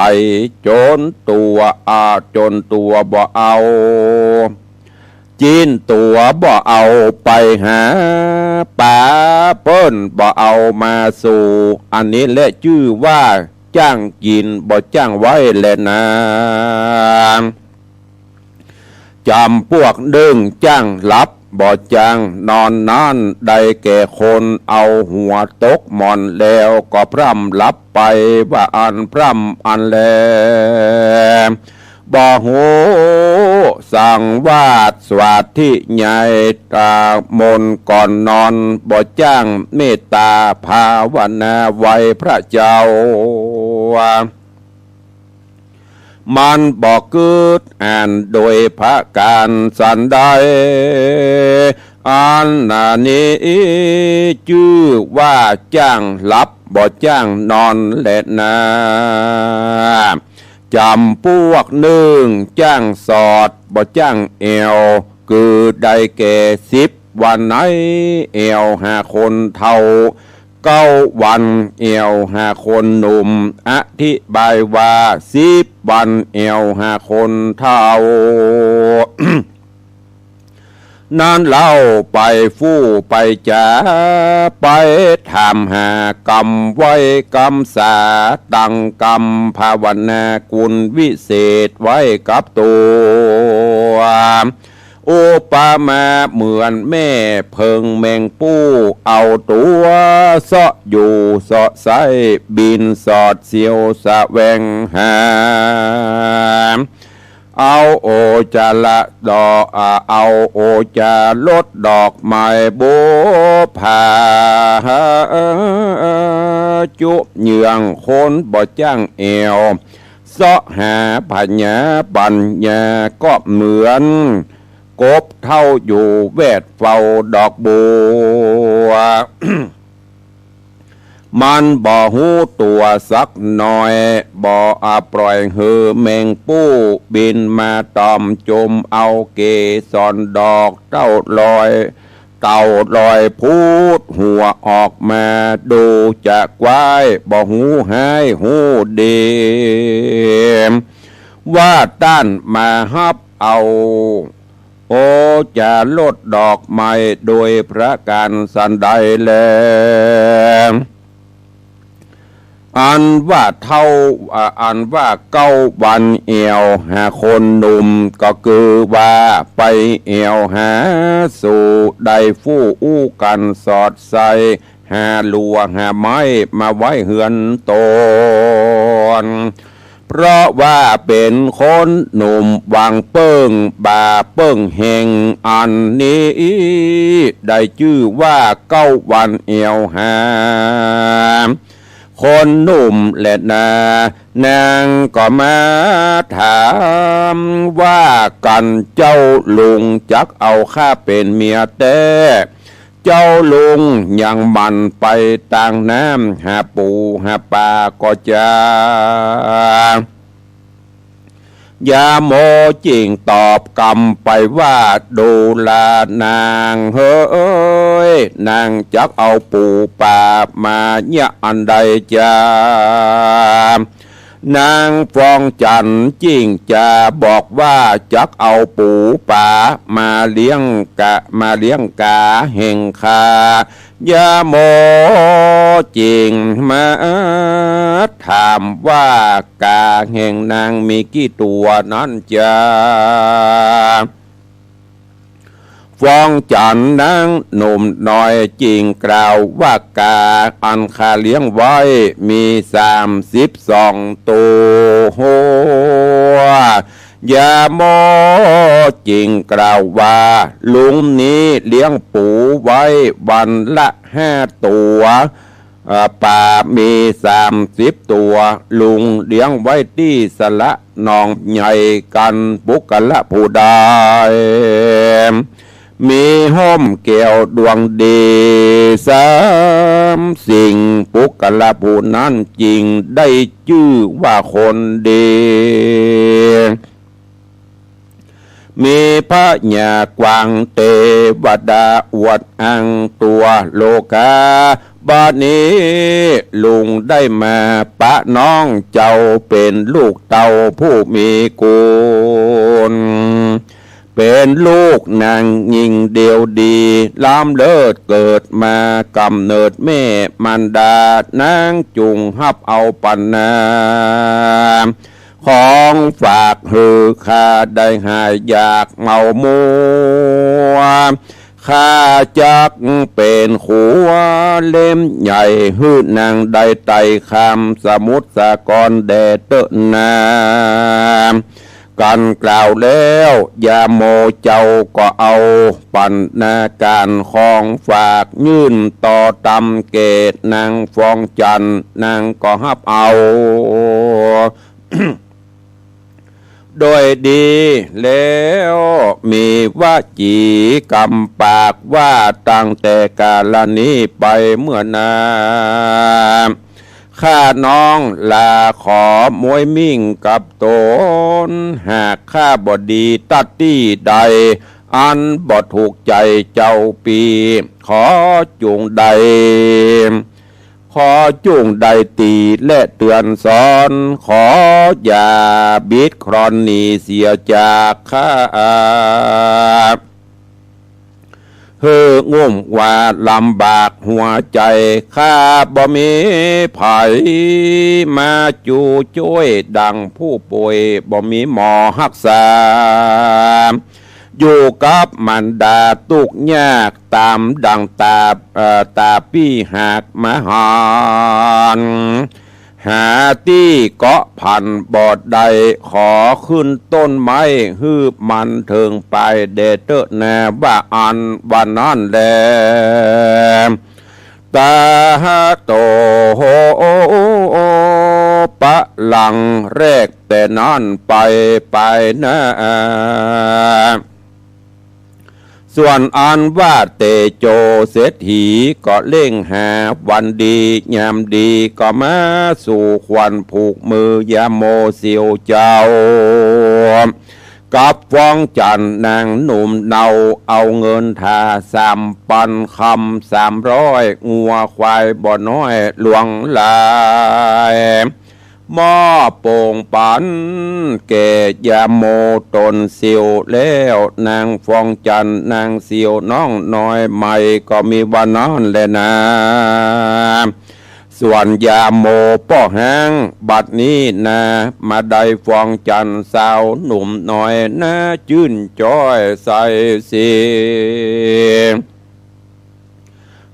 จนตั๋ว อ่า จนตั๋วบ่เอา จิ๊นตั๋วบ่เอาไปหาป๋า เปิ้นบ่เอามาสู่ อันนี้แหละจื้อว่าจ้างกิ๋น บ่จ้างไว้แลนา จ๋ำปวกนึ่งจ้างหลับ บ่จ้างนอนนั้น ได้แก่คนเอาหัวตกหมอนแล้วก็พร่ำหลับไป ว่าอั้นพร่ำอั้นแล บ่ฮู้สังวาสสวัสธิไญย ตามนก่อนนอน บ่จ้างเมตตาภาวนาไหว้พระเจ้า มันบ่กึ๊ดอ่านโดยประก๋านสันใด อันนี้จื้อว่าจ้างหลับ บ่จ้างนอนแลนา จ๋ำปวกนึ่งจ้างสอด บ่จ้างแอ่ว คือได้แก่สิบวันใน แอ่วหาคนเฒ่า เก้าวันแอ่วหาคนหนุ่ม อธิบายว่าสิบวันแอ่วหาคนเฒ่า นั้นเล่าไปฟู่ไปจ๋า ไปถามหากำไหว้กำสา ตั้งกำภาวนากุณวิเศษไว้กับตั๋ว อุปมาเหมือนแม่เผิงแมงปู้ เอาตั๋วเซาะอยู่เซาะใส้ บินสอดเสียวแสวงหา เอาโอจาละดอก อ่า เอาโอจารสดอกไม้บุปผา จุเยื่องคนบ่จ้างแอ่ว เซาะหาผญาปัญญาก็เหมือน กบเฒ่าอยู่แวดเฝ้าดอกบัว มันบ่ฮู้ตั๋วสักหน่อย บ่อาปล่อยหื้อแมงปู้บินมาตอมจุมเอาเกสรดอกเต้าลอย เต้าลอยพูดหัวออกมา ดูจะกว้ายบ่ฮู้ฮ้ายฮู้ดี ว่าต้านมาฮับเอา โอจารสดอกไม้โดยประก๋านสันใดแล อันว่าเฒ่า อ่า อันว่าเก้าวันแอ่วหาคนหนุ่ม ก็คือว่าไปแอ่วหาสู่ได้ฟู่อู้กั๋นสอดใส้ หาลัวหาไม้มาไว้เฮือนต๋น เพราะว่าเป๋นคนหนุ่มหวังเปิ้งบ่าเปิ้งแฮง อันนี้ได้จื้อว่าเก้าวันแอ่วหา คนหนุ่มแลนา นางก็มาถามว่า กั๋นเจ้าลุงจักเอาข้าเป๋นเมียแต๊ เจ้าลุงยังหมั่นไปตางน้ำหาปู๋หาป๋าก่อจา ยาโมจึงตอบกำไปว่า ดูลานางเหย นางจักเอาปู๋ป๋ามาเยียะอันใดจา นางฟองจันทร์จึงจะบอกว่า จักเอาปู๋ป๋ามาเลี้ยงกา มาเลี้ยงกาแห่งข้า ยาโมจึงมาถามว่า กาแห่งนางมีกี่ตั๋วนั้นจา ฟองจันทร์นางหนุ่มน้อยจึงกล่าวว่า กาอันข้าเลี้ยงไว้มีสามสิบสองตั๋ว ยาโมจึงกล่าวว่า ลุงนี้เลี้ยงปู๋ไว้วันละห้าตั๋ว เอ่อ ป๋ามีสามสิบตั๋ว ลุงเลี้ยงไว้ตี้สระหนองใหญ่ กั๋นปุคคละผู้ใด มีฮ่มแก้วดวงดีสามสิ่ง ปุคคละผู้นั้นจึงได้จื้อว่าคนดี มีพญากวางเตวดาอวดอังตั๋วโลกา บัดนี้ลุงได้มาปะน้องเจ้าเป๋นลูกเต้าผู้มีกุณ เป๋นลูกนางญิงเดียวดี ล้ำเลิศเกิดมากำเนิดแม่มารดานางจุ่งฮับเอาปั๋นนา ของฝากหื้อข้าได้หายอยากเมามัว ข้าจักเป๋นขัวเล่มใหญ่ หื้อนางได้ไต่ข้ามสมุทรสาครแด่เต๊อะนา กั๋นกล่าวแล้ว ยาโมเจ้าก็เอาปั๋นนาก๋านของฝากยื่นต่อตำแก่นางฟองจันทร์ นางก็ฮับเอา โดยดีแล้ว มีวจีกำปากว่า ตั้งแต่กาลนี้ไปเมื่อหน้า ข้าน้องลาขอมวยมิ่งกับตน หากข้าบ่ดีตัดตี้ใด อันบ่ถูกใจ๋เจ้าปี้ ขอจุ่งได้ ขอจุ่งได้ติและเตือนสอน ขออย่าบิดคลอนหนีเสียจากข้า หื้องุ่มว่าลำบากหัวใจ๋ ข้าบ่มีใผมาจูจ้วยดั่งผู้ป่วย บ่มีหมอฮักษา อยู่กับมารดาตุ๊กยากต๋ามดั่งต๋า เอ่อ ต๋าปี้หากมาหัน หาตี้เกาะผันบ่ได้ ขอขึ้นต้นไม้หื้อมันเถิงปายแด่เต๊อะนา ว่าอั้น ว่านั้นแล ตาโต ปะหลังแรกแต่นั้นไป ไปหน้า ส่วนอันว่าเตโจเศรษฐีก็เร่งหาวันดียามดี ก็มาสู่ขวัญผูกมือยาโมเสียวเจ้า กับฟองจันทร์นางหนุ่มเนา เอาเงินทาสามปันคำสามร้อย งัวควายบ่น้อยหลวงหลาย มอบโป่งปันแก่ยาโมต๋นเสียวแล้ว นางฟองจันทร์นางเสียวน้องน้อยใหม่ ก็มีว่านั้นแลนา ส่วนยาโมป้อฮ้าง บัดนี้นา มาได้ฟองจันทร์สาวหนุ่มน้อยนา จื้นจ้อยใสเสีย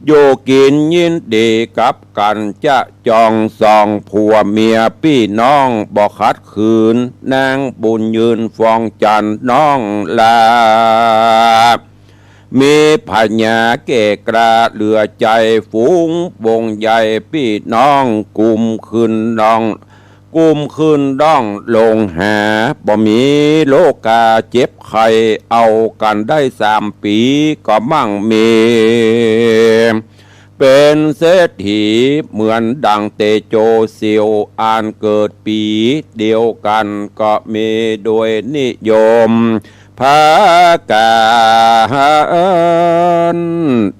อยู่กิ๋นยินดีกับกั๋นจะจองสองผัวเมียปี้น้องบ่ขัดขืน นางบุญยืนฟองจันทร์น้องลา มีผญาแก่กล้าเหลือใจ๋ ฝูงวงใหญ่ปี้น้อง กุมขึ้นน้อง กุมขึ้นน้องลงหา บ่มีโรคาเจ็บไข้ เอากั๋นได้สามปี๋ก็มั่งมี เป๋นเศรษฐีเหมือนดังเตโจสิว อันเกิดปี๋เดียวกั๋น ก็มีโดยนิยม ผาก๋าน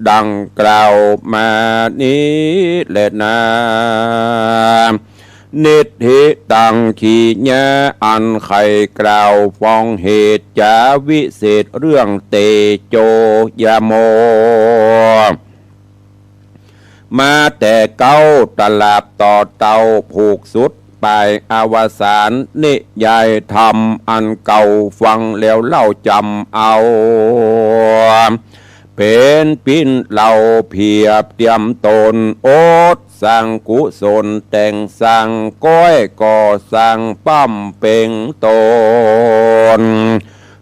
ดังกล่าวมานี้แลนา นิทธิตัง ขีญา อันใค่กล่าวฟ้องเหตุ จาวิเศษเรื่องเตโจยาโม มาแต่เก๊าตราบต่อเต้า ผูกสุดปายอวสาน นิยายธรรมอันเก่าฟังแล้วเล่าจ๋ำเอา เป๋นปิ้นเล่าเปรียบเตียมต๋น อดสร้างกุศลแต่งสร้าง ก้อยก่อสร้างบำเพ็ญต๋น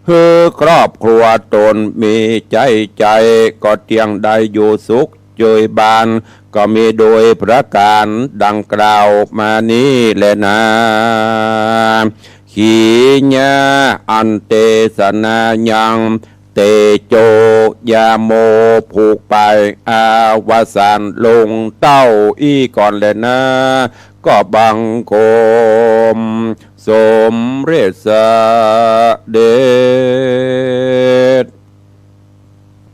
หื้อครอบครัวต๋นมีใจ๊ใจ๋ ก็เตี้ยงได้อยู่สุข เจยบาน ก็มีโดยประก๋านดังกล่าวมานี้แลนา ขีญา อันเตสนายัง เตโจยาโม ผูกปายอวสานลงเต้าอี้ก่อนแลนา ก็บังคมสมเร็จเสด็จ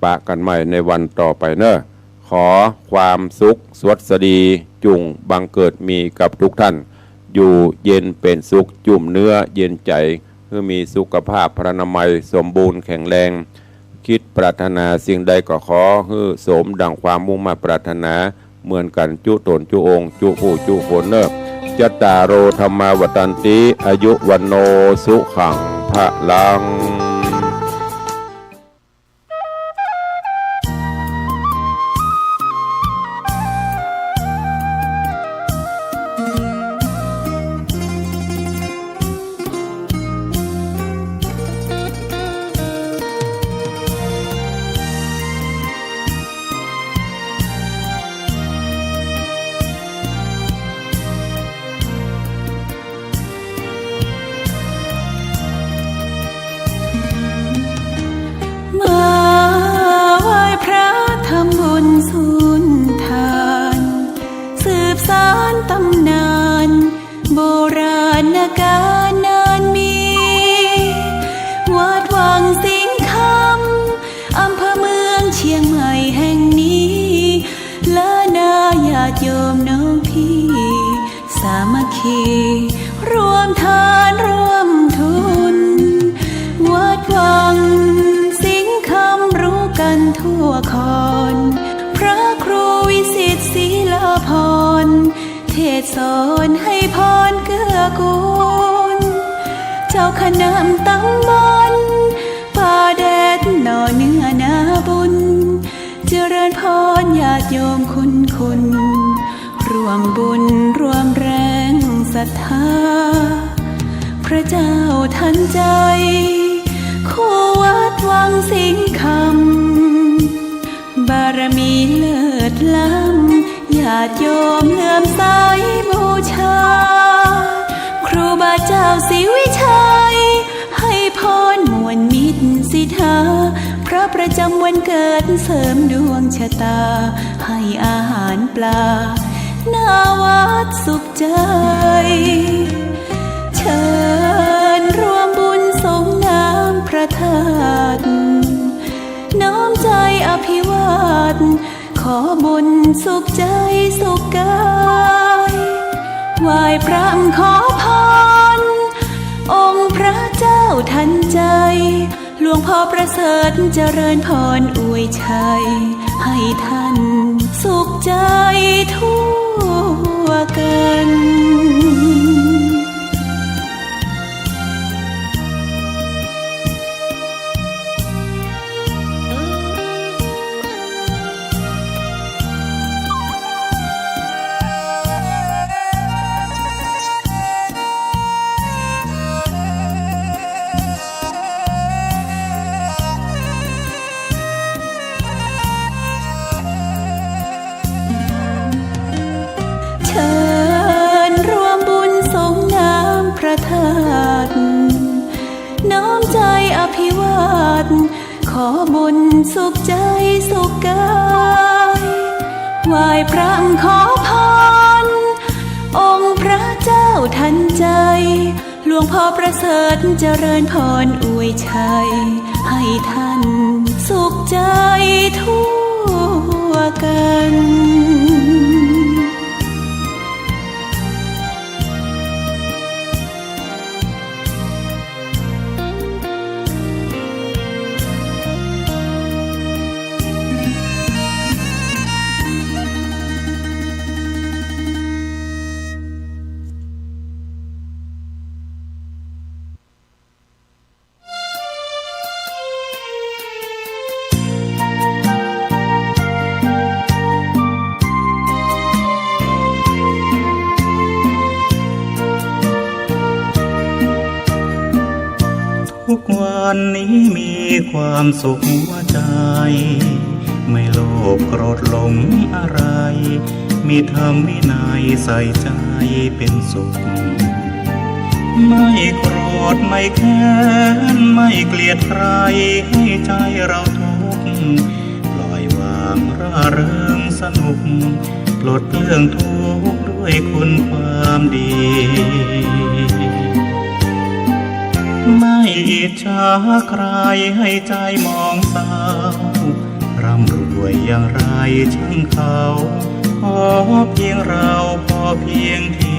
ปะกั๋นใหม่ในวันต่อไปเน่อ ขอความสุขสวัสดีจุ่งบังเกิดมีกับทุกท่าน อยู่เย็นเป๋นสุข จุ่มเนื้อเย็นใจ๋ หื้อมีสุขภาพพรรณนามัยสมบูรณ์แข็งแรง คิดปรารถนาสิ่งใดก็ขอหื้อสมดังความมุ่งมาดปรารถนา เหมือนกั๋นจุ๊ต๋นจุ๊องค์ จุ๊ผู้จุ๊คนเน่อ จัตตาโร ธัมมา วัฑฒันติ อายุ วัณโณ สุขัง พลังมาไหว้พระทำบุญสุนทาน สืบสานต๋ำนานโบราณกาลนานมี วัดวังสิงห์คำ อำเภอเมืองเชียงใหม่แห่งนี้ ล้านนาญาติโยมน้องพี่ สามัคคีร่วมทานร่วมทุน วัดวังสิงห์คำรู้กั๋นทั่วคอน พระครูวิสิตศรีลาภรณ์ เทศน์สอนให้พรเกื้อกูล เจ้าคณะตำบลป่าแดดหน่อเนื้อนาบุญ เจริญพรญาติโยมคุณคุณ ร่วมบุญร่วมแรงศรัทธา พระเจ้าทันใจ คู่วัดวังสิงห์คำ บารมีเลิศล้ำ ญาติโยมเลื่อมใสบูชา ครูบาเจ้าศรีวิชัย ให้พรม่วนมิตรสิทธา พระประจ๋ำวันเกิดเสริมดวงชะตา ให้อาหารปลาหน้าวัดสุขใจ เชิญร่วมบุญสรงน้ำพระธาตุ น้อมใจอภิวาท ขอบุญสุขใจสุขกาย ไหว้พระขอพร องค์พระเจ้าทันใจ หลวงพ่อประเสริฐเจริญพรอวยชัย ให้ท่านสุขใจทั่วกั๋น เอิ้นร่วมบุญสรงน้ำพระธาตุ น้อมใจ๋อภิวาท ขอบุญสุขใจ๋สุขก๋าย ไหว้พระขอพร องค์พระเจ้าทันใจ๋ หลวงพ่อประเสริฐเจริญพรอวยชัย ให้ท่านสุขใจ๋ทั่วกั๋น ทุกวันนี้มีความสุขหัวใจ๋ ไม่โลภโกรธหลงอะไร มีธรรมวินัยใส่ใจ๋เป๋นสุข ไม่โกรธไม่แค้น ไม่เกลียดใคร ให้ใจ๋เราทุกข์ ปล่อยวางร่าเริงสนุก ปลดเปลื้องทุกข์ด้วยคุณความดี ไม่อิจฉาใครให้ใจ๋หมองเศร้า ร่ำรวยอย่างไรช่างเขา ขอเพียงเราพอเพียงที่